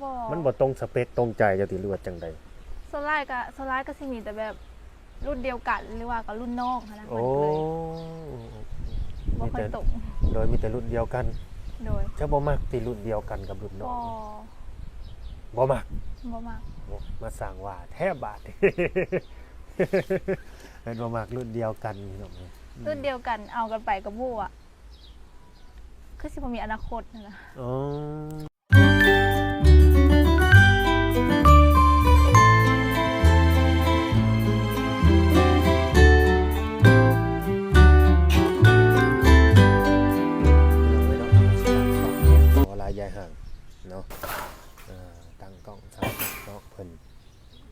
ບໍ່ ມັນບໍ່ຕົງສະເປັກຕົງໃຈເຈົ້າຕິ ຫຼືວ່າຈັ່ງໃດ? ສ່ວນຫຼາຍກະ ສ່ວນຫຼາຍກະຊິມີແຕ່ແບບລຸ້ນດຽວກັນ ຫຼືວ່າກະລຸ້ນນ້ອງຫັ້ນນະ. ໂອ້ ມັນກະເລີຍບໍ່ຄ່ອຍຕົງ. ມີແຕ່ ໂດຍ ມີແຕ່ລຸ້ນດຽວກັນ. ໂດຍ. ເຈົ້າບໍ່ມັກຕິ ລຸ້ນດຽວກັນກັບລຸ້ນນ້ອງ? ບໍ່ ບໍ່ມັກ. ບໍ່ມັກ. ໂອ້ ມາສ້າງວ່າແທ້ບາດນີ້ ເພິ່ນບໍ່ມັກລຸ້ນດຽວກັນພີ່ນ້ອງເອີຍ. ລຸ້ນດຽວກັນເອົາກັນໄປກະບໍ່ອະ ຄືຊິບໍ່ມີອະນາຄົດຫັ້ນນະ. ອໍ ຂໍລາຍາຍຫ່າງເນາະ ເອີ ຕັ້ງກ້ອງສາມເນາະ ເພິ່ນ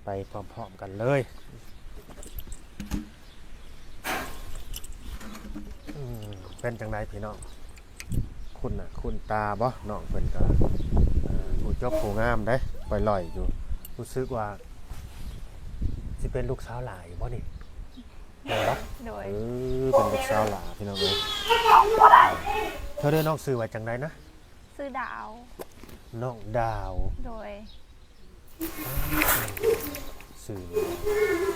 ໄປພ້ອມໆກັນເລີຍ. ອືມ ເປັນຈັ່ງໃດພີ່ນ້ອງ ຄຸ້ນໜ້າຄຸ້ນຕາບໍ່? ນ້ອງເພິ່ນກະ ເອີ ຜູ້ຈົບຜູ້ງາມເດ້ ຂ້ອຍລອຍຢູ່ ຮູ້ສຶກວ່າຊິເປັນລູກສາວຫຼ້າຢູ່ບໍ່ນີ້? ແມ່ນບໍ່? ໂດຍ. ເອີ ເປັນລູກສາວຫຼ້າພີ່ນ້ອງເອີຍ. ເຈົ້າເດີ ນ້ອງຊື່ວ່າຈັ່ງໃດນະ? ຊື່ດາວ. ນ້ອງດາວ. ໂດຍ. ຊື່ນີ້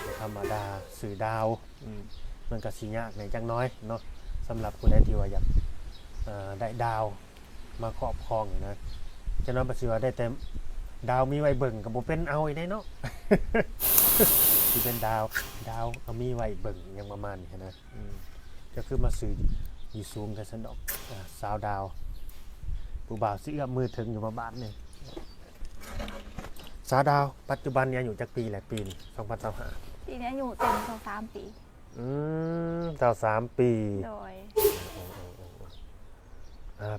ບໍ່ທຳມະດາ ຊື່ດາວ. ອືມ ມັນກະຊິຍາກແດ່ຈັກໜ້ອຍເນາະ ສຳລັບຜູ້ໃດທີ່ວ່າຢາກ ເອີ ໄດ້ດາວມາຄອບຄອງຫັ້ນນະ. ຈັກໜ້ອຍປະຊິວ່າໄດ້ແຕ່ດາວມີໄວ້ເບິ່ງ ກະບໍ່ເປັນເອົາອີກເດ້ເນາະ ຊິເປັນດາວ ດາວເອົາມີໄວ້ເບິ່ງ ຫຍັງປະມານນີ້ຫັ້ນນະ. ອືມ ເຈົ້າຄືມາຊື່ຢູ່ສູງແທ້ຊັ້ນດອກ ອາ ສາວດາວ ຜູ້ບ່າວຊິເອື້ອມມືເຖິງຢູ່ບໍ່ບາດນີ້. ສາວດາວ ປັດຈຸບັນນີ້ອາຍຸຈັກປີແລ້ວ? ປີນີ້ ສອງພັນຊາວຫ້າ ປີນີ້ອາຍຸເຕັມຊາວສາມປີ. ອືມ ຊາວສາມປີ. ໂດຍ.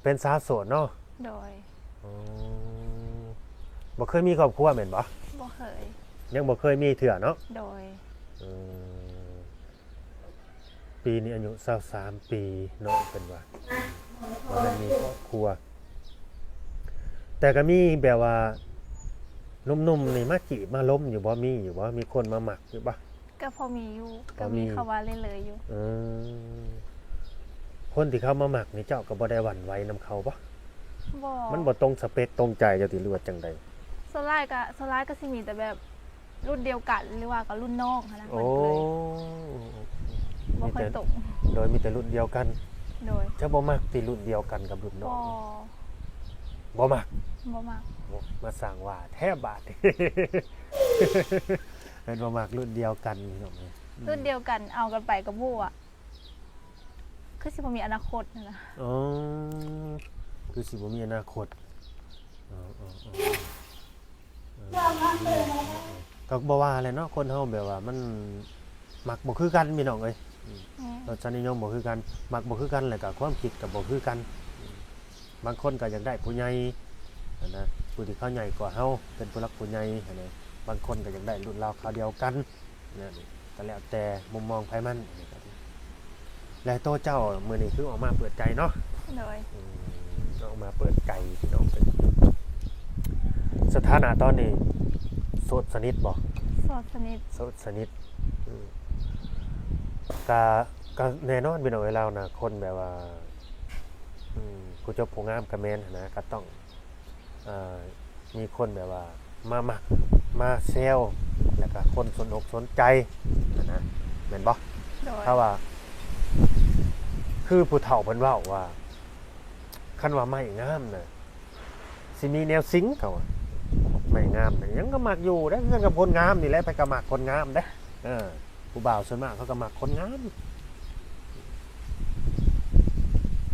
ເປັນສາວໂສດເນາະ? ໂດຍ. ອືມ ບໍ່ເຄີຍມີຄອບຄົວແມ່ນບໍ່? ບໍ່ເຄີຍ. ຍັງບໍ່ເຄີຍມີເທື່ອເນາະ? ໂດຍ. ອືມ ປີນີ້ອາຍຸຊາວສາມປີເນາະ ເພິ່ນວ່າ ບໍ່ທັນມີຄອບຄົວ ແຕ່ກະມີແບບວ່າໜຸ່ມໆນີ້ມາຈີບມາລົມຢູ່ບໍ່? ມີຢູ່ບໍ່? ມີຄົນມາມັກຢູ່ບໍ່? ກະພໍມີຢູ່ ກະມີເຂົ້າມາເລື້ອຍໆຢູ່. ອືມ ຄົນທີ່ເຂົາມາມັກນີ້ ເຈົ້າກະບໍ່ໄດ້ຫວັ່ນໄຫວນຳເຂົາບໍ່? ບໍ່. ມັນບໍ່ຕົງສະເປັກຕົງໃຈເຈົ້າຕິ ຫຼືວ່າຈັ່ງໃດ? ສ່ວນຫຼາຍກະ ສ່ວນຫຼາຍກະຊິມີແຕ່ແບບ ລຸ້ນດຽວກັນ ຫຼືວ່າກະລຸ້ນນ້ອງຫັ້ນນະ. ໂອ້ ມັນກະເລີຍບໍ່ຄ່ອຍຕົງ. ໂດຍ ມີແຕ່ລຸ້ນດຽວກັນ. ໂດຍ. ເຈົ້າບໍ່ມັກຕິ ລຸ້ນດຽວກັນກັບລຸ້ນນ້ອງ? ບໍ່ ບໍ່ມັກ. ບໍ່ມັກ. ໂອ້ ມາສ້າງວ່າແທ້ບາດນີ້ ເພິ່ນບໍ່ມັກລຸ້ນດຽວກັນພີ່ນ້ອງເອີຍ. ອືມ ລຸ້ນດຽວກັນເອົາກັນໄປກະບໍ່ອະ ຄືຊິບໍ່ມີອະນາຄົດຫັ້ນນະ. ອໍ ຄືຊິບໍ່ມີອະນາຄົດ. ອໍ ອໍ ເອີ ກະບໍ່ວ່າແຫຼະເນາະ ຄົນເຮົາແບບວ່າມັນມັກບໍ່ຄືກັນພີ່ນ້ອງເອີຍ. ອືມ ແມ່ນ. ລົດສະນິຍົມບໍ່ຄືກັນ ມັກບໍ່ຄືກັນ ແລ້ວກະຄວາມຄິດກະບໍ່ຄືກັນ. ບາງຄົນກະຢາກໄດ້ຜູ້ໃຫຍ່ຫັ້ນນະ ຜູ້ທີ່ເຂົາໃຫຍ່ກວ່າເຮົາ ເປັນຜູ້ຫຼັກຜູ້ໃຫຍ່ຫັ້ນນະ ບາງຄົນກະຢາກໄດ້ລຸ້ນລາວຄາວດຽວກັນ. ນັ້ນກະແລ້ວແຕ່ມຸມມອງໃຜມັນ. ແລະໂຕເຈົ້າມື້ນີ້ຄືອອກມາເປີດໃຈເນາະ? ໂດຍ. ອືມ ອອກມາເປີດໃຈພີ່ນ້ອງເອີຍ. ສະຖານະຕອນນີ້ໂສດສະໜິດບໍ່? ໂສດສະໜິດ. ໂສດສະໜິດ. ອືມ ກະ ກະແນ່ນອນພີ່ນ້ອງເອີຍ ລາວນະ ຄົນແບບວ່າ ອືມ ຜູ້ຈົບຜູ້ງາມກະແມ່ນຫັ້ນນະ ກະຕ້ອງ ເອີ ມີຄົນແບບວ່າມາມັກມາແຊວ ແລ້ວກະຄົນສົນອົກສົນໃຈຫັ້ນນະ ແມ່ນບໍ່? ໂດຍ. ຖ້າວ່າ ຄືຜູ້ເຖົ້າເພິ່ນເວົ້າວ່າ ຄັນວ່າໄມ້ງາມນະ ຊິມີແນວສິງ ເຂົາວ່າ ໄມ້ງາມນະ ຫຍັງກະມັກຢູ່ເດ້ ຄືກັນກັບຄົນງາມນີ້ແຫຼະ ໃຜກະມັກຄົນງາມເດ້. ເອີ ຜູ້ບ່າວສ່ວນມາກເຂົາກະມັກຄົນງາມ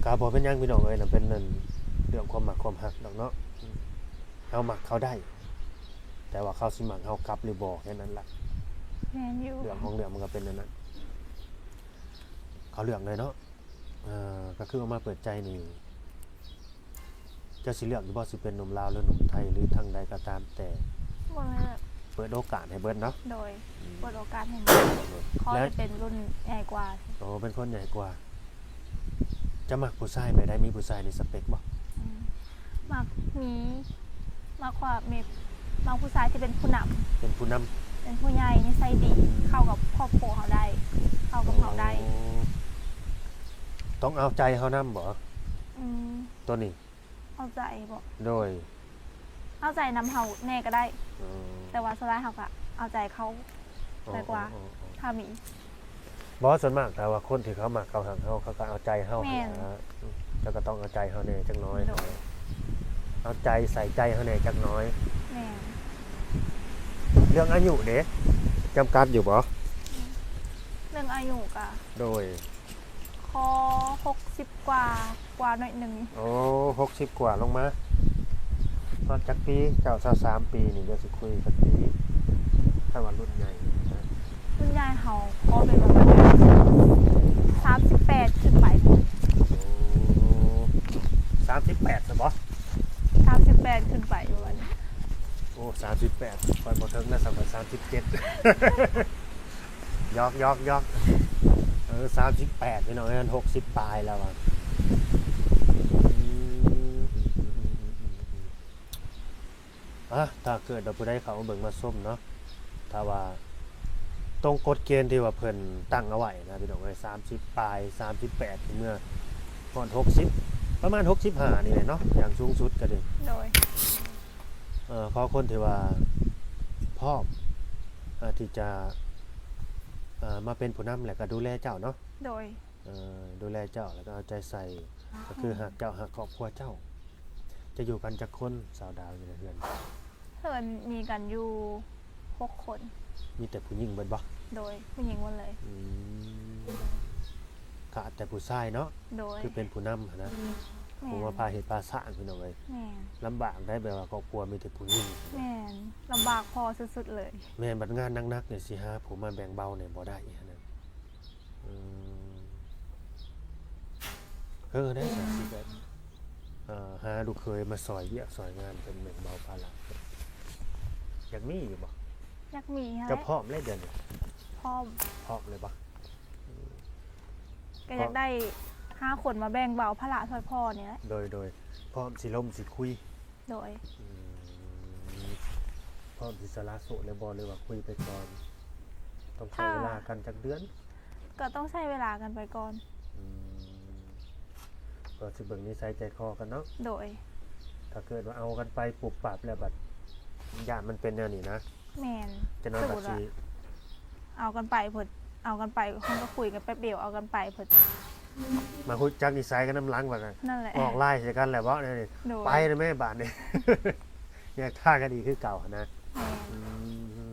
ກະບໍ່ເປັນຫຍັງພີ່ນ້ອງເອີຍ ນັ້ນເປັນເລື່ອງຄວາມມັກຄວາມຮັກດອກເນາະ. ເຮົາມັກເຂົາໄດ້ ແຕ່ວ່າເຂົາຊິມັກເຮົາກັບຫຼືບໍ່ ແຄ່ນັ້ນລະ. ແມ່ນຢູ່ ເລື່ອງຂອງເລື່ອງມັນກະເປັນແນວນັ້ນ ເຂົາເລືອກໄດ້ເນາະ. ເອີ ກະຄືອອກມາເປີດໃຈນີ້ ເຈົ້າຊິເລືອກຢູ່ບໍ່ ຊິເປັນໜຸ່ມລາວ ຫຼື ໜຸ່ມໄທ ຫຼື ທາງໃດກະຕາມແຕ່? ບໍ່ເລືອກ. ເປີດໂອກາດໃຫ້ເບິດເນາະ? ໂດຍ. ອືມ ເປີດໂອກາດໃຫ້ເບິດ ໂດຍ. ຂໍແຕ່ເປັນລຸ້ນໃຫຍ່ກວ່າ. ໂອ້ ເປັນຄົນໃຫຍ່ກວ່າ. ເຈົ້າມັກຜູ້ຊາຍແບບໃດ? ມີຜູ້ຊາຍໃນສະເປັກບໍ່? ອືມ ມັກ ມີ ມັກຄວາມ ມີ ມັກຜູ້ຊາຍທີ່ເປັນຜູ້ນຳ. ເປັນຜູ້ນຳ ເປັນຜູ້ໃຫຍ່ ນິໄສດີ ເຂົ້າກັບຄອບຄົວເຮົາໄດ້ ເຂົ້າກັບເຮົາໄດ້. ໂອ້ ຕ້ອງເອົາໃຈເຮົານຳບໍ່? ອືມ ໂຕນີ້ ເອົາໃຈບໍ່? ໂດຍ. ເອົາໃຈນຳເຮົາແດ່ກໍໄດ້ ອືມ ແຕ່ວ່າສ່ວນຫຼາຍເຮົາກໍເອົາໃຈເຂົາ ອໍ ຫຼາຍກວ່າ ອໍ ອໍ ຖ້າມີ. ບໍ່ ສ່ວນມາກຖ້າວ່າຄົນທີ່ເຂົາມັກເຂົາຮັກເຮົາ ເຂົາກໍເອົາໃຈເຮົາ ແມ່ນ ຫັ້ນລະ ເຈົ້າກໍຕ້ອງເອົາໃຈເຮົາແດ່ຈັກໜ້ອຍ ໂດຍ ເອົາໃຈໃສ່ໃຈເຮົາແດ່ຈັກໜ້ອຍ ແມ່ນ. ເລື່ອງອາຍຸເດ ຈຳກັດຢູ່ບໍ່? ເລື່ອງອາຍຸກະ ໂດຍ ຂໍຫົກສິບກວ່າ ກວ່າໜ້ອຍໜຶ່ງ. ໂອ້ ຫົກສິບກວ່າລົງມາ ຮອດຈັກປີ? ເຈົ້າຊາວສາມປີນີ້ ດຽວຊິຄຸຍກັນດີ ຄັນວ່າລຸ້ນໃຫຍ່ນະ. ລຸ້ນໃຫຍ່ເຮົາຂໍເປັນປະມານສາມສິບແປດຂຶ້ນໄປພຸ້ນ. ໂອ້ ສາມສິບແປດຊະບໍ? ສາມສິບແປດຂຶ້ນໄປປະມານນີ້. ໂອ້ ສາມສິບແປດ ຂ້ອຍບໍ່ເຖິງນະ ສຳລັບສາມສິບເຈັດ. ຢອກ ຢອກ ຢອກ ເອີ ສາມສິບແປດ ພີ່ນ້ອງເອີຍ ຫົກສິບປາຍແລ້ວວ່າ. ອາ ຖ້າເກີດວ່າຜູ້ໃດເຂົ້າມາເບິ່ງມາຊົມເນາະ ຖ້າວ່າຕົງກົດເກນທີ່ວ່າເພິ່ນຕັ້ງເອົາໄວ້ນະ ພີ່ນ້ອງເອີຍ ສາມສິບປາຍ ສາມສິບແປດ ເມື່ອຮອດຫົກສິບ ປະມານຫົກສິບຫ້ານີ້ແຫຼະເນາະ ຢ່າງສູງສຸດກໍດີ ໂດຍ ເອີ ຂໍຄົນທີ່ວ່າພ້ອມ ເອີ ທີ່ຈະ ເອີ ມາເປັນຜູ້ນຳ ແລະກໍດູແລເຈົ້າເນາະ ໂດຍ ເອີ ດູແລເຈົ້າ ແລະກໍເອົາໃຈໃສ່ ກໍຄືຮັກເຈົ້າ ຮັກຄອບຄົວເຈົ້າ. ຈະຢູ່ກັນຈັກຄົນ ສາວດາວ ຢູ່ໃນເຮືອນ? ເຮືອນມີກັນຢູ່ຫົກຄົນ. ມີແຕ່ຜູ້ຍິງເບິດບໍ່? ໂດຍ ຜູ້ຍິງໝົດເລີຍ. ອືມ ຂາດແຕ່ຜູ້ຊາຍເນາະ? ໂດຍ ຄືເປັນຜູ້ນຳຫັ້ນນະ ແມ່ນ ຜູ້ມາພາເຮັດພາສ້າງ ພີ່ນ້ອງເອີຍ. ແມ່ນ ລຳບາກໄດ໋ ແບບວ່າຄອບຄົວມີແຕ່ຜູ້ຍິງ. ແມ່ນ ລຳບາກພໍສຸດໆເລີຍ. ແມ່ນ ບັດງານໜັກໆນີ້ ຊິຫາຜູ້ມາແບ່ງເບົານີ້ບໍ່ໄດ້ຫັ້ນນະ. ອືມ ເອີ ໄດ້ສະ ຊິແບບ ເອີ ຫາລູກເຂີຍມາຊ່ອຍວຽກຊ່ອຍງານ ເປັນແບ່ງເບົາພາລະ ຢາກມີຢູ່ບໍ່? ຢາກມີຫັ້ນແຫຼະ. ເຈົ້າພ້ອມແລ້ວດຽວນີ້? ພ້ອມ. ພ້ອມເລີຍບໍ່? ອືມ ກໍຢາກໄດ້ ພ້ອມ ຫາຄົນມາແບ່ງເບົາພາລະຊ່ອຍພໍ່ນີ້ແຫຼະ. ໂດຍ ໂດຍ ພ້ອມຊິລົມຊິຄຸຍ. ໂດຍ ອືມ ພ້ອມຊິສະຫຼະໂສດແລ້ວບໍ່ ຫຼືວ່າຄຸຍໄປກ່ອນ? ຕ້ອງໃຊ້ເວລາກັນຈັກເດືອນ? ກໍຕ້ອງໃຊ້ເວລາກັນໄປກ່ອນ. ອືມ ກໍຊິເບິ່ງນິໄສໃຈຄໍກັນເນາະ. ໂດຍ ຖ້າເກີດວ່າເອົາກັນໄປປຸບປັບແລ້ວ ບັດຢ້ານມັນເປັນແນວນີ້ນະ. ແມ່ນ ຈະນອນ ສົມມຸດວ່າ ບັດຊິ ເອົາກັນໄປເພິ່ນ ເອົາກັນໄປ ເຮົາກໍຄຸຍກັນແປັບດຽວ ເອົາກັນໄປເພິ່ນ ມາຮູ້ຈັກນິໄສກັນນຳຫຼັງບັດນັ້ນ ນັ້ນແຫຼະ ອອກລາຍໃສ່ກັນແລ້ວເບາະນີ້. ໂດຍ ໄປນະແມ່ບາດນີ້ ແຍກທາງກັນອີກຄືເກົ່າຫັ້ນນະ. ແມ່ນ ອືມ ອືມ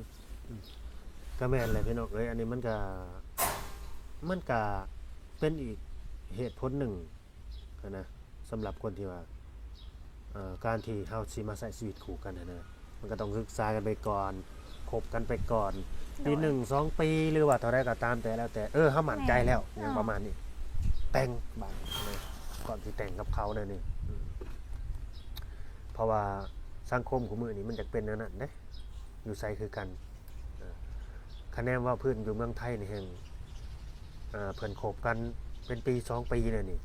ກໍແມ່ນແຫຼະພີ່ນ້ອງເອີຍ ອັນນີ້ມັນກະ ມັນກະເປັນອີກເຫດຜົນໜຶ່ງຫັ້ນນະ ສຳລັບຄົນທີ່ວ່າ ເອີ ການທີ່ເຮົາຊິມາໃຊ້ຊີວິດຄູ່ກັນຫັ້ນນະ ມັນກໍຕ້ອງສຶກສາກັນໄປກ່ອນ ຄົບກັນໄປກ່ອນ ໂດຍ ປີໜຶ່ງສອງປີ ຫຼືວ່າເທົ່າໃດກໍຕາມແຕ່ ແລ້ວແຕ່ ເອີ ເຮົາໝັ້ນໃຈແລ້ວ ແມ່ນ ຫຍັງປະມານນີ້ ແຕ່ງບາດນີ້ ກ່ອນຊິແຕ່ງກັບເຂົາແນວນີ້. ອືມ ເພາະວ່າສັງຄົມຄູ່ມື້ນີ້ມັນຢາກເປັນແນວນັ້ນເດ້ ຢູ່ໃສຄືກັນ. ເອີ ຄະແນນວ່າພື້ນຢູ່ເມືອງໄທນີ້ແຮ່ງ ເອີ ເພິ່ນຄົບກັນເປັນປີສອງປີແນວນີ້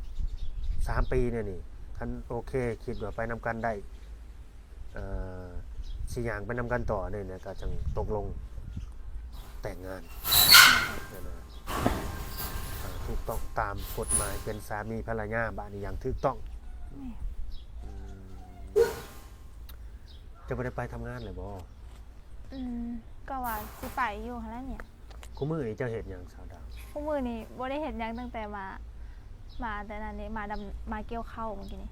ສາມປີແນວນີ້ ຄັນໂອເຄ ຄິດວ່າໄປນຳກັນໄດ້ ເອີ ຊິຍ່າງໄປນຳກັນຕໍ່ນີ້ນະ ກໍຈັ່ງຕົກລົງແຕ່ງງານ ເອີ ຖືກຕ້ອງຕາມກົດໝາຍ ເປັນສາມີພັນລະຍາບາດນີ້ຢ່າງຖືກຕ້ອງ. ແມ່ນ ອືມ ເຈົ້າບໍ່ໄດ້ໄປທຳງານເລີຍບໍ່? ອືມ ກໍວ່າຊິໄປຢູ່ຫັ້ນແຫຼະນີ້. ຄູ່ມື້ນີ້ເຈົ້າເຮັດຫຍັງສາວດາວ? ຄູ່ມື້ນີ້ບໍ່ໄດ້ເຮັດຫຍັງ ຕັ້ງແຕ່ມາ ມາແຕ່ນັ້ນເດ້ ມາດຳ ມາກ່ຽວເຂົ້າມື້ກີ້ນີ້.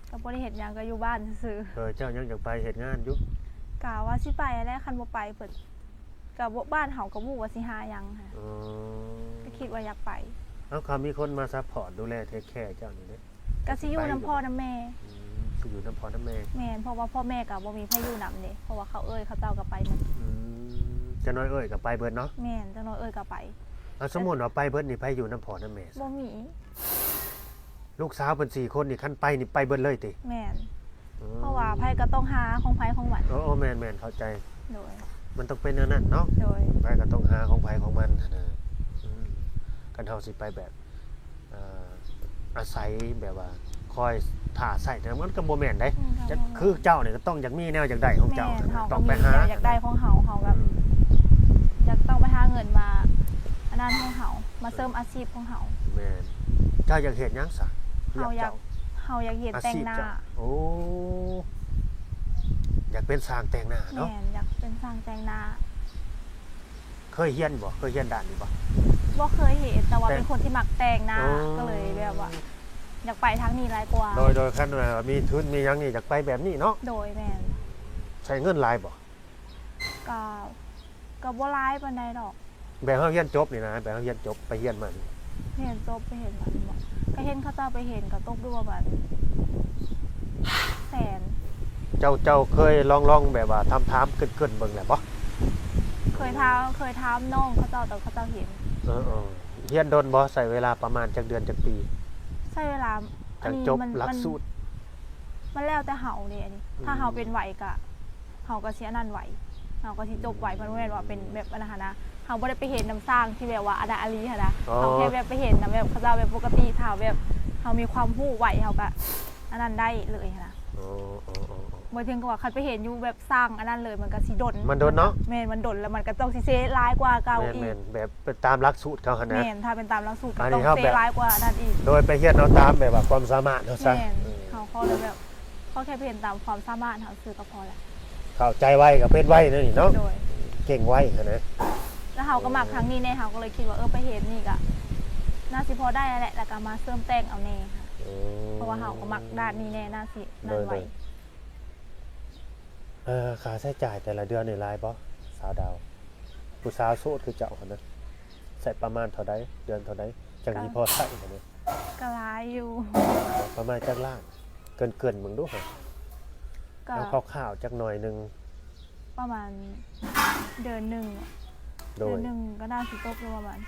ອໍ ກໍບໍ່ໄດ້ເຮັດຫຍັງ ກໍຢູ່ບ້ານຊື່ໆ. ເອີ ເຈົ້າຍັງຢາກໄປເຮັດງານຢູ່? ກະວ່າຊິໄປຫັ້ນແຫຼະ ຄັນບໍ່ໄປເພິ່ນ ກະບໍ່ ບ້ານເຮົາກໍບໍ່ຮູ້ວ່າຊິຫາຫຍັງຫັ້ນ. ອໍ ກໍຄິດວ່າຢາກໄປ. ເອົ້າ ຄັນມີຄົນມາຊັບພອດດູແລເທກແຄເຈົ້ານີ້ເດ້? ກໍຊິຢູ່ນຳພໍ່ນຳແມ່. ອືມ ຊິຢູ່ນຳພໍ່ນຳແມ່. ແມ່ນ ເພາະວ່າພໍ່ແມ່ກໍບໍ່ມີໃຜຢູ່ນຳເດ້ ເພາະວ່າເຂົາເອື້ອຍເຂົາເຈົ້າກໍໄປໝົດ. ອືມ ຈັກໜ້ອຍເອື້ອຍກໍໄປເບິດເນາະ. ແມ່ນ ຈັກໜ້ອຍເອື້ອຍກໍໄປ. ເອົາ ສົມມຸດວ່າໄປເບິດນີ້ ໃຜຢູ່ນຳພໍ່ນຳແມ່? ບໍ່ມີ. ລູກສາວເພິ່ນສີ່ຄົນນີ້ ຄັນໄປນີ້ໄປເບິດເລີຍຕິ? ແມ່ນ. ອືມ ເພາະວ່າໃຜກໍຕ້ອງຫາຂອງໃຜຂອງມັນ. ໂອ້ ໂອ້ ແມ່ນໆ ເຂົ້າໃຈ. ໂດຍ ມັນຕ້ອງເປັນແນວນັ້ນເນາະ. ໂດຍ ໃຜກໍຕ້ອງຫາຂອງໃຜຂອງມັນຫັ້ນນະ. ອືມ ຄັນເຮົາຊິໄປແບບ ເອີ ອາໄສແບບວ່າຄອຍຖ້າໃຊ້ ແຕ່ມັນກໍບໍ່ແມ່ນເດ້. ອືມ ຈະ ກໍບໍ່ແມ່ນ ຄືເຈົ້ານີ້ກໍຕ້ອງຢາກມີແນວຢາກໄດ້ຂອງເຈົ້າ. ແມ່ນ ຫັ້ນນະ ເຮົາກໍຕ້ອງໄປຫາ ມີແນວຢາກໄດ້ຂອງເຮົາ ເຮົາແບບ ອືມ ຢາກຕ້ອງໄປຫາເງິນມາ ອັນນັ້ນຂອງເຮົາ ມາເສີມອາຊີບຂອງເຮົາ. ແມ່ນ ເຈົ້າຢາກເຮັດຫຍັງຊະ? ເຮົາຢາກ ເຈົ້າ ເຮົາຢາກຮຽນແຕ່ງໜ້າ. ອາຊີບເຈົ້າ? ໂອ້ ຢາກເປັນຊ່າງແຕ່ງໜ້າເນາະ. ແມ່ນ ຢາກເປັນຊ່າງແຕ່ງໜ້າ. ເຄີຍຮຽນບໍ່? ເຄີຍຮຽນດ້ານນີ້ບໍ່? ບໍ່ເຄີຍເຮັດ ແຕ່ວ່າ ແຕ່ ເປັນຄົນທີ່ມັກແຕ່ງໜ້າ. ອໍ ກໍເລີຍແບບວ່າ ຢາກໄປທາງນີ້ຫຼາຍກວ່າ. ໂດຍ ໂດຍ ຄັນວ່າມີທຶນມີຫຍັງນີ້ ຢາກໄປແບບນີ້ເນາະ. ໂດຍ ແມ່ນ. ໃຊ້ເງິນຫຼາຍບໍ່? ກໍ ກໍບໍ່ຫຼາຍປານໃດດອກ. ແບບເຮົາຮຽນຈົບນີ້ນະ ແບບເຮົາຮຽນຈົບ ໄປຮຽນມານີ້ ຮຽນຈົບໄປຮຽນມານີ້ບໍ? ກໍເຫັນເຂົາເຈົ້າໄປຮຽນ ກໍຕົກຢູ່ປະມານແສນ. ເຈົ້າ ເຈົ້າເຄີຍລອງ ລອງແບບວ່າຖາມໆ ເກີນໆ ເບິ່ງແລ້ວບໍ່? ເຄີຍຖາມ ເຄີຍຖາມນ້ອງເຂົາເຈົ້າ ແຕ່ເຂົາເຈົ້າເຫັນ. ເອີໆ ຮຽນດົນບໍ່? ໃຊ້ເວລາປະມານຈັກເດືອນຈັກປີ? ໃຊ້ເວລາ ອັນນີ້ ຈັກຈົບຫຼັກສູດ? ມັນ ມັນແລ້ວແຕ່ເຮົາເດ້ ອັນນີ້ ອືມ ຖ້າເຮົາເປັນໄວກໍ ເຮົາກໍຊິອັນນັ້ນໄວ ເຮົາກໍຊິຈົບໄວ. ມັນບໍ່ແມ່ນວ່າເປັນແບບອັນນັ້ນຫັ້ນນະ ເຮົາບໍ່ໄດ້ໄປເຮັດນຳຊ່າງທີ່ແບບວ່າອັນນັ້ນອີ່ຫຼີຫັ້ນນະ. ອໍ ເຮົາແຄ່ແບບໄປເຮັດນຳແບບເຂົາເຈົ້າແບບປົກກະຕິ ຖ້າແບບເຮົາມີຄວາມຮູ້ໄວ ເຮົາກໍອັນນັ້ນໄດ້ເລີຍຫັ້ນນະ. ອໍ ບໍ່ເຖິງກັບວ່າຄັນໄປເຮັດຢູ່ແບບຊ່າງອັນນັ້ນເລີຍ ມັນກໍຊິດົນ. ມັນດົນເນາະ. ແມ່ນ ມັນດົນ ແລ້ວມັນກໍຕ້ອງຊິເສຍຫຼາຍກວ່າເກົ່າອີກ. ແມ່ນໆ ແບບໄປຕາມຫຼັກສູດເຂົາຫັ້ນນະ. ແມ່ນ ຖ້າເປັນຕາມຫຼັກສູດກໍຕ້ອງເສຍຫຼາຍກວ່າອັນນັ້ນອີກ. ໂດຍໄປຮຽນເອົາຕາມແບບວ່າຄວາມສາມາດເຮົາຊະ. ແມ່ນ ເຮົາຂໍແບບ ຂໍແຄ່ໄປເຮັດຕາມຄວາມສາມາດເຮົາຊື່ກໍພໍແລ້ວ. ເຂົ້າໃຈໄວກໍເປັນໄວແນວນີ້ເນາະ. ໂດຍ ເກັ່ງໄວຫັ້ນນະ. ແລ້ວເຮົາກໍມັກທາງນີ້ແດ່ ເຮົາກໍເລີຍຄິດວ່າ ເອີ ໄປເຮັດນີ້ກໍໜ້າຊິພໍໄດ້ແຫຼະ ແລ້ວກໍມາເສີມແຕ່ງເອົາແດ່. ອືມ ເພາະວ່າເຮົາກໍມັກດ້ານນີ້ແດ່ ໜ້າຊິນັ້ນໄວ. ໂດຍ ໂດຍ ເອີ ຄ່າໃຊ້ຈ່າຍແຕ່ລະເດືອນນີ້ຫຼາຍບໍ່ ສາວດາວ? ຜູ້ສາວໂສດຄືເຈົ້າຫັ້ນນະ ໃຊ້ປະມານເທົ່າໃດ ເດືອນເທົ່າໃດ ຈັ່ງຊິພໍໃຊ້ຫັ້ນນະ? ກໍຫຼາຍຢູ່. ປະມານຈັກລ້ານ? ເກີນໆເບິ່ງດູ ກໍເອົາຄ່າວໆຈັກໜ້ອຍໜຶ່ງ. ປະມານເດືອນໜຶ່ງ. ໂດຍ ເດືອນໜຶ່ງກໍໜ້າຊິຕົກຢູ່ປະມານ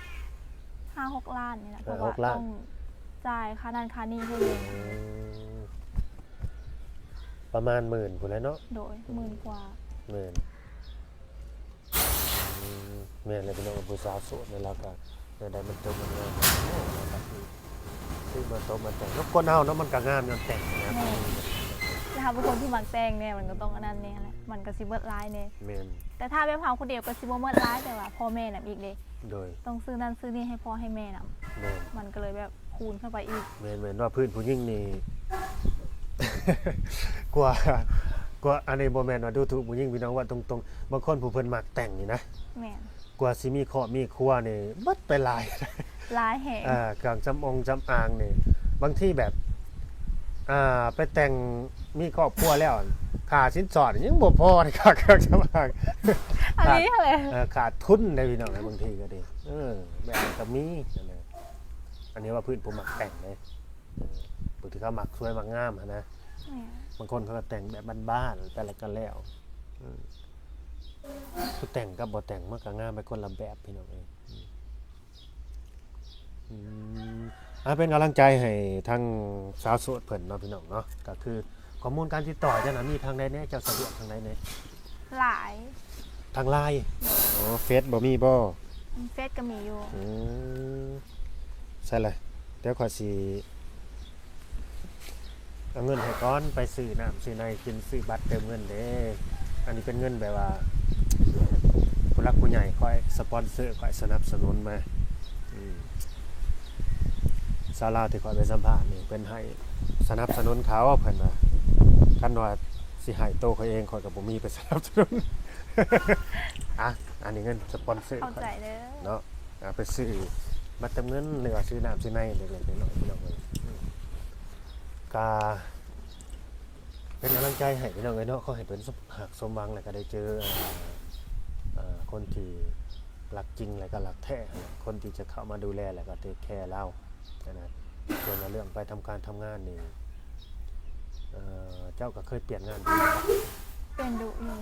ຫ້າຫົກລ້ານນີ້ແຫຼະ. ເພາະວ່າຕ້ອງຈ່າຍຄ່ານັ້ນຄ່ານີ້ເພິ່ນ. ອືມ ປະມານໝື່ນພຸ້ນແຫຼະເນາະ. ໂດຍ ໝື່ນກວ່າ. ແມ່ນ. ອືມ ແມ່ນແຫຼະພີ່ນ້ອງ ຜູ້ສາວໂສດນີ້ລາວກໍແນວໃດມັນຕົກມັນງາມ ໂອ້ ລາວກໍຊື້ ຊື້ມາຕົກມາແຕ່ງ. ຄົນເຮົາເນາະ ມັນກໍງາມຍ້ອນແຕ່ງນະ. ແມ່ນ ແລ້ວເຮົາເປັນຄົນທີ່ມັກແຕ່ງແດ່ ມັນກໍຕ້ອງອັນນັ້ນແດ່ແຫຼະ ມັນກໍຊິເບິດຫຼາຍແດ່. ແມ່ນ ແຕ່ຖ້າແບບເຮົາຄົນດຽວກໍຊິບໍ່ເບິດຫຼາຍ ແຕ່ວ່າພໍ່ແມ່ນຳອີກເດ້. ໂດຍ ຕ້ອງຊື້ນັ້ນຊື້ນີ້ໃຫ້ພໍ່ໃຫ້ແມ່ນຳ. ແມ່ນ ມັນກໍເລີຍແບບ ຄູນເຂົ້າໄປອີກ. ແມ່ນໆ ວ່າພື້ນຜູ້ຍິງນີ້ ກວ່າ ກວ່າ ອັນນີ້ບໍ່ແມ່ນວ່າດູຖູກຜູ້ຍິງພີ່ນ້ອງ ເວົ້າຕົງໆ ບາງຄົນຜູ້ເພິ່ນມັກແຕ່ງນີ້ນະ. ແມ່ນ ກວ່າຊິມີຄອບມີຄົວນີ້ເບິດໄປຫຼາຍ ຫຼາຍແຮງ. ເອີ ເຄື່ອງສຳອົງສຳອາງນີ້ ບາງທີແບບ ອ່າ ໄປແຕ່ງມີຄອບຄົວແລ້ວ ຄ່າສິນສອດຍັງບໍ່ພໍເລີຍ ຄ່າເຄື່ອງສຳອາງ. ອັນນີ້ຫັ້ນແຫຼະ ເອີ ຂາດທຶນເດ້ພີ່ນ້ອງ ບາງທີກໍດີ. ເອີ ແບບນັ້ນກໍມີ. ອັນນີ້ວ່າພື້ນຜູ້ມັກແຕ່ງເດ້ ເອີ ຜູ້ທີ່ເຂົາມັກສວຍມັກງາມຫັ້ນນະ. ແມ່ນ ບາງຄົນເຂົາກໍແຕ່ງແບບບ້ານໆ ແຕ່ລະກໍແລ້ວ. ເອີ ຜູ້ແຕ່ງກັບບໍ່ແຕ່ງມັນກໍງາມໄປຄົນລະແບບ ພີ່ນ້ອງເອີຍ. ອືມ ອືມ ອ່າ ເປັນກຳລັງໃຈໃຫ້ທາງສາວໂສດເພິ່ນເນາະ ພີ່ນ້ອງເນາະ. ກໍຄືຂໍ້ມູນການຕິດຕໍ່ເຈົ້ານະ ມີທາງໃດແດ່? ເຈົ້າສະດວກທາງໃດແດ່? ລາຍ ທາງລາຍ. ໂດຍ ໂອ້ ເຟສບໍ່ມີບໍ່? ເຟສກໍມີຢູ່. ອືມ ໃສ່ລະ ດຽວຂ້ອຍຊິເອົາເງິນໃຫ້ກ່ອນ ໄປຊື້ນ້ຳຊື້ໃນກິນ ຊື້ບັດເຕີມເງິນເດ້. ອັນນີ້ເປັນເງິນແບບວ່າ ຜູ້ຫຼັກຜູ້ໃຫຍ່ຂ້ອຍສະປອນເຊີ ຂ້ອຍສະໜັບສະໜູນມາ. ອືມ ຊາວລາວທີ່ຂ້ອຍໄປສຳພາດນີ້ ເພິ່ນໃຫ້ສະໜັບສະໜູນເຂົາ ເພິ່ນວ່າ ຄັນວ່າຊິໃຫ້ໂຕຂ້ອຍເອງ ຂ້ອຍກໍບໍ່ມີໄປສະໜັບສະໜູນ. ອ່ະ ອັນນີ້ເງິນສະປອນເຊີ ເຂົ້າໃຈເດີເນາະ. ອ່າ ໄປຊື້ບັດເຕີມເງິນ ຫຼືວ່າຊື້ນ້ຳຊື້ໃນເລັກໆນ້ອຍໆ ພີ່ນ້ອງເອີຍ. ອືມ ກະເປັນກຳລັງໃຈໃຫ້ ພີ່ນ້ອງເອີຍເນາະ. ຂໍໃຫ້ເພິ່ນຮັກສົມຫວັງ ແລ້ວກໍໄດ້ເຈີ ເອີ ເອີ ຄົນທີ່ຮັກຈິງ ແລ້ວກໍຮັກແທ້ ຄົນທີ່ຈະເຂົ້າມາດູແລ ແລ້ວກໍເທກແຄລາວ. ອັນນັ້ນ ສ່ວນວ່າເລື່ອງໄປທຳການທຳງານນີ້ ເອີ ເຈົ້າກໍເຄີຍປ່ຽນງານຢູ່ບໍ່? ປ່ຽນດຸຢູ່. ອືມ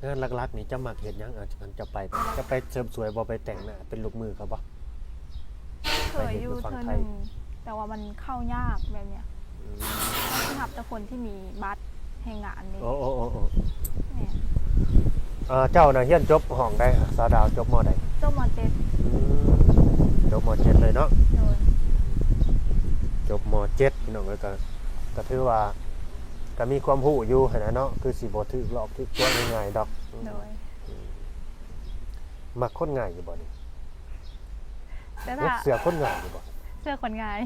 ງານຫຼັກໆນີ້ເຈົ້າມັກເຮັດຫຍັງ? ເອີ ຄັນເຈົ້າໄປ ເຈົ້າໄປເສີມສວຍບໍ່? ໄປແຕ່ງໜ້າ ເປັນລູກມືເຂົາບໍ່? ເຄີຍຢູ່ເທື່ອໜຶ່ງ ແຕ່ວ່າມັນເຂົ້າຍາກແບບເນີ້ຍ. ອືມ ເຂົາຊິຮັບແຕ່ຄົນທີ່ມີບັດແຮງງານນີ້. ໂອ້ ໂອ້ ໂອ້ ໂອ້ ແມ່ນ. ເອີ ເຈົ້ານະຮຽນຈົບຫ້ອງໃດ? ສາວດາວຈົບ ມໍໃດ? ຈົບ ມໍເຈັດ. ອືມ ຈົບ ມໍເຈັດເລີຍເນາະ. ໂດຍ ຈົບ ມໍເຈັດ ພີ່ນ້ອງເອີຍ. ກໍ ກໍຖືວ່າກໍມີຄວາມຮູ້ຢູ່ຫັ້ນນະເນາະ ຄືຊິບໍ່ຖືກຫຼອກຖືກຕົວະງ່າຍໆດອກ. ໂດຍ ອືມ ມັກຄົນງ່າຍຢູ່ບໍ່ນີ້? ແຕ່ຖ້າ ເຊື່ອຄົນງ່າຍຢູ່ບໍ່? ເຊື່ອຄົນງ່າຍ.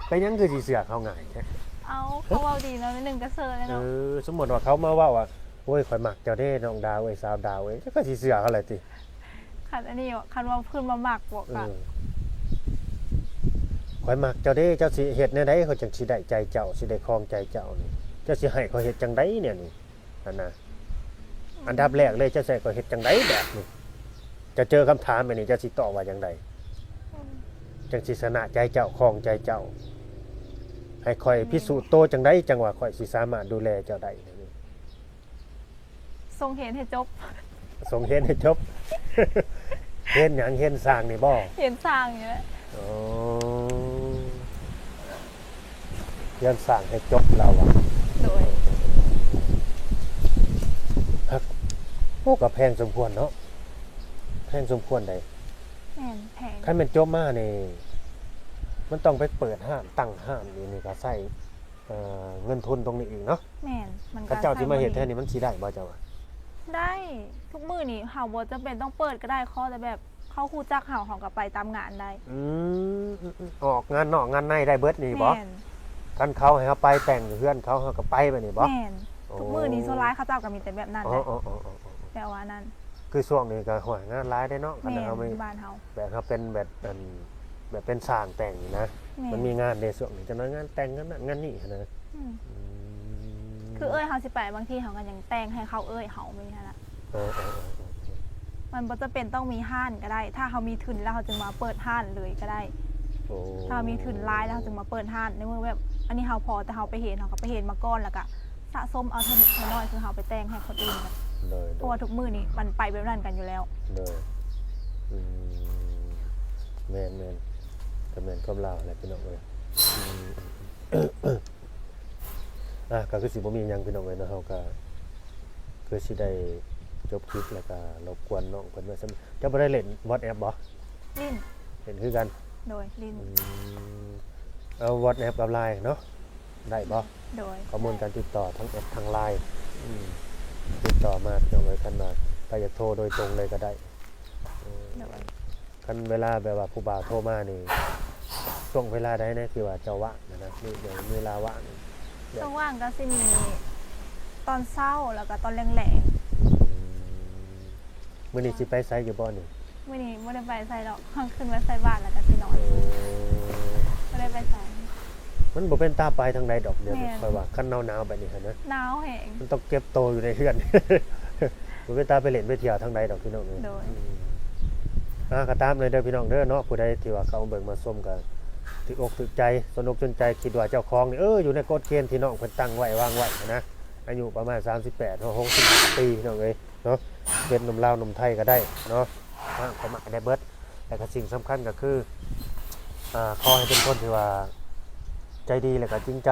ເປັນຫຍັງຄືຊິເຊື່ອເຂົາງ່າຍແທ້? ເອົ້າ ເຂົາເວົ້າດີເນາະ ໜຶ່ງກໍເຊື່ອແລ້ວເນາະ. ເອີ ສົມມຸດວ່າເຂົາມາເວົ້າວ່າ ໂອ້ຍ ຂ້ອຍມັກເຈົ້າເດ້ ນ້ອງດາວເອີຍ ສາວດາວເອີຍ ເຈົ້າກໍຊິເຊື່ອເຂົາແຫຼະຕິ? ຄັນອັນນີ້ ຄັນວ່າເພິ່ນວ່າມັກບໍ ເອີ ກໍ ຂ້ອຍມັກເຈົ້າເດ້ ເຈົ້າຊິເຮັດແນວໃດ ຂ້ອຍຈັ່ງຊິໄດ້ໃຈເຈົ້າ ຊິໄດ້ຄອງໃຈເຈົ້ານີ້ ເຈົ້າຊິໃຫ້ຂ້ອຍເຮັດຈັ່ງໃດແນວນີ້ ຫັ້ນນະ. ອັນດັບແລກເລີຍ ເຈົ້າຊິໃຫ້ຂ້ອຍເຮັດຈັ່ງໃດແບບນີ້? ເຈົ້າເຈີຄຳຖາມແບບນີ້ ເຈົ້າຊິຕອບວ່າຈັ່ງໃດ? ອືມ ຈັ່ງຊິຊະນະໃຈເຈົ້າ ຄອງໃຈເຈົ້າ ໃຫ້ຂ້ອຍ ແມ່ນ ພິສູດໂຕຈັ່ງໃດ ຈັ່ງວ່າຂ້ອຍຊິສາມາດດູແລເຈົ້າໄດ້? ສົ່ງຮຽນໃຫ້ຈົບ. ສົ່ງຮຽນໃຫ້ຈົບ. ຮຽນຫຍັງ? ຮຽນຊ່າງນີ້ບໍ? ຮຽນຊ່າງນີ້ແຫຼະ. ອໍ ຮຽນຊ່າງໃຫ້ຈົບລາວວ່າ. ໂດຍ. ໂອ້ ກໍແພງສົມຄວນເນາະ ແພງສົມຄວນໃດ໋. ແມ່ນ ແພງ. ຄັນແມ່ນຈົບມານີ້ ມັນຕ້ອງໄປເປີດຮ້ານ ຕັ້ງຮ້ານຢູ່ນີ້ ກໍໃຊ້ ເອີ ເງິນທຶນຕົງນີ້ອີກເນາະ. ແມ່ນ. ມັນ ຄັນເຈົ້າຊິມາເຮັດແທນນີ້ ມັນຊິໄດ້ບໍ່ເຈົ້າວ່າ? ໄດ້. ທຸກມື້ນີ້ເຮົາບໍ່ຈຳເປັນຕ້ອງເປີດກໍໄດ້ ຂໍແຕ່ແບບເຂົາຮູ້ຈັກເຮົາ ເຮົາກໍໄປຕາມງານໄດ້. ອືມ ອືມໆ ອອກງານນອກງານໃນໄດ້ເບິດນີ້ບໍ? ແມ່ນ. ຄັນເຂົາໃຫ້ເຮົາໄປແຕ່ງຢູ່ເຮືອນເຂົາ ເຮົາກໍໄປແບບນີ້ບໍ? ແມ່ນ. ໂອ້ ທຸກມື້ນີ້ສ່ວນຫຼາຍເຂົາເຈົ້າກໍມີແຕ່ແບບນັ້ນແຫຼະ. ອໍໆໆໆໆ ແບບວ່ານັ້ນ. ຄືຊ່ວງນີ້ກໍ ໂອ້ຍ ງານຫຼາຍເດ້ເນາະ. ແມ່ນ. ຄັນເຮົາມີ ຢູ່ບ້ານເຮົາ ແບບເຮົາເປັນແບບ ອັນ ແບບເປັນຊ່າງແຕ່ງນີ້ນະ. ແມ່ນ. ມັນມີງານເດ້ຊ່ວງນີ້ ຈັກໜ້ອຍງານແຕ່ງ ງານນັ້ນງານນີ້ຫັ້ນນະ. ອືມ. ອືມ ຄືເອື້ອຍເຮົາຊິໄປ ບາງທີເຮົາກໍຍັງແຕ່ງໃຫ້ເຂົາເອື້ອຍເຮົາແບບນີ້ຫັ້ນນະ. ເອີໆໆໆ ມັນບໍ່ຈຳເປັນຕ້ອງມີຮ້ານກໍໄດ້ ຖ້າເຮົາມີທຶນແລ້ວເຮົາຈຶ່ງມາເປີດຮ້ານເລີຍກໍໄດ້. ໂອ້ ຖ້າເຮົາມີທຶນຫຼາຍແລ້ວເຮົາຈຶ່ງມາເປີດຮ້ານ. ໃນເມື່ອແບບ ອັນນີ້ເຮົາພໍແຕ່ເຮົາໄປເຫັນ ເຮົາກໍໄປເຫັນມາກ່ອນ ແລ້ວກໍສະສົມເອົາເທື່ອນິດເທື່ອໜ້ອຍ ຄືເຮົາໄປແຕ່ງໃຫ້ຄົນອື່ນ. ໂດຍໆ. ເພາະວ່າທຸກມື້ນີ້ມັນໄປແບບນັ້ນກັນຢູ່ແລ້ວ. ໂດຍ. ອືມ ແມ່ນໆ ກໍແມ່ນຄວາມລາວແຫຼະພີ່ນ້ອງເອີຍ. ອືມ ອ່າ ກໍຄືຊິບໍ່ມີຫຍັງພີ່ນ້ອງເອີຍເນາະ ເຮົາກໍຄືຊິໄດ້ຈົບຄລິບ ແລ້ວກໍລົບກວນນ້ອງເພິ່ນໄວ້ສ່ຳນີ້. ເຈົ້າບໍ່ໄດ້ຫຼິ້ນ WhatsApp ບໍ່? ຫຼິ້ນ. ຫຼິ້ນຄືກັນ? ໂດຍ ຫຼິ້ນ. ອືມ ເອົາ WhatsApp ກັບ LINE ເນາະ ໄດ້ບໍ່? ໂດຍ. ຂໍ້ມູນການຕິດຕໍ່ທັງແອັບທັງ LINE ອືມ ຕິດຕໍ່ມາພີ່ນ້ອງເອີຍ ຄັນວ່າໃຜຢາກໂທໂດຍຕົງເລີຍກໍໄດ້. ໂດຍ. ຄັນເວລາແບບວ່າຜູ້ບ່າວໂທມານີ້ ຊ່ວງເວລາໃດແດ່ທີ່ວ່າເຈົ້າວ່າງນະ ມີເວລາວ່າງ? ຊ່ວງວ່າງກໍຊິມີຕອນເຊົ້າ ແລ້ວກໍຕອນແລງໆ. ອືມ ມື້ນີ້ຊິໄປໃສຢູ່ບໍ່ນີ້? ມື້ນີ້ບໍ່ໄດ້ໄປໃສດອກ ຂຶ້ນມາໃສ່ບາດແລ້ວກໍຊິນອນ. ໂອ້ ບໍ່ໄດ້ໄປໃສ. ມັນບໍ່ເປັນຕາໄປທາງໃດດອກ ດຽວນີ້ ແມ່ນ ຂ້ອຍວ່າ ຄັນໜາວໆແບບນີ້ຫັ້ນນະ ໜາວແຮງ ມັນຕ້ອງເກັບໂຕຢູ່ໃນເຮືອນ ບໍ່ເປັນຕາໄປຫຼິ້ນໄປທ່ຽວທາງໃດດອກພີ່ນ້ອງເອີຍ. ໂດຍ. ອືມ ອ່າ ກໍຕາມເລີຍເດີພີ່ນ້ອງເດີເນາະ ຜູ້ໃດທີ່ວ່າເຂົ້າມາເບິ່ງມາຊົມກໍຖືກອົກຖືກໃຈ ສົນອົກສົນໃຈ ຄິດວ່າເຈົ້າຂອງນີ້ ເອີ ຢູ່ໃນກົດເກນທີ່ນ້ອງເພິ່ນຕັ້ງໄວ້ວາງໄວ້ຫັ້ນນະ ອາຍຸປະມານສາມສິບແປດຮອດຫົກສິບຫ້າປີພີ່ນ້ອງເອີຍເນາະ ເປັນໜຸ່ມລາວໜຸ່ມໄທກໍໄດ້ເນາະ ຫາກເຂົ້າມາໄດ້ເບິດ. ແລະກໍສິ່ງສຳຄັນກໍຄື ອ່າ ຂໍໃຫ້ເປັນຄົນທີ່ວ່າໃຈດີ ແລະກໍຈິງໃຈ